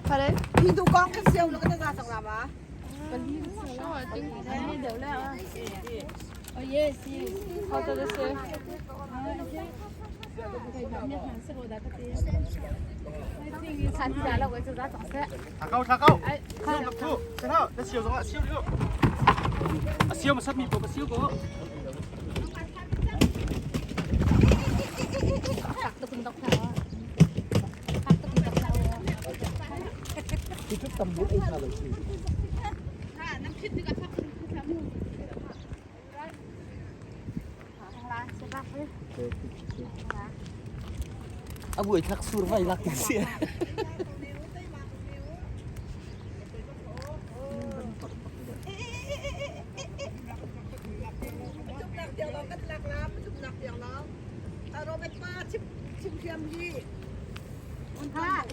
Pardon? Hi tu kong kan siau lo kan za sang la ma. Sure, I think Oh yes, yes. How does it say? Thakau thakau. Siu siu na siu zong ah siu liu. A siu ma sat mi po ka siu ko. A buai thak sur vai lak si.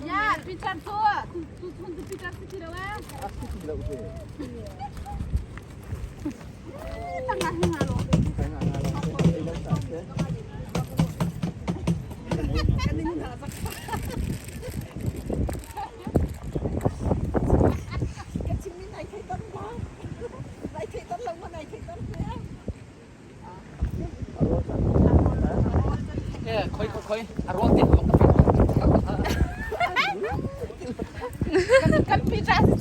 Ya, Peter tu, tu tu tu Peter tu tidak eh. Tengah hingga lo. Khoi khoi khoi a ruang te bang ka Kan Peter.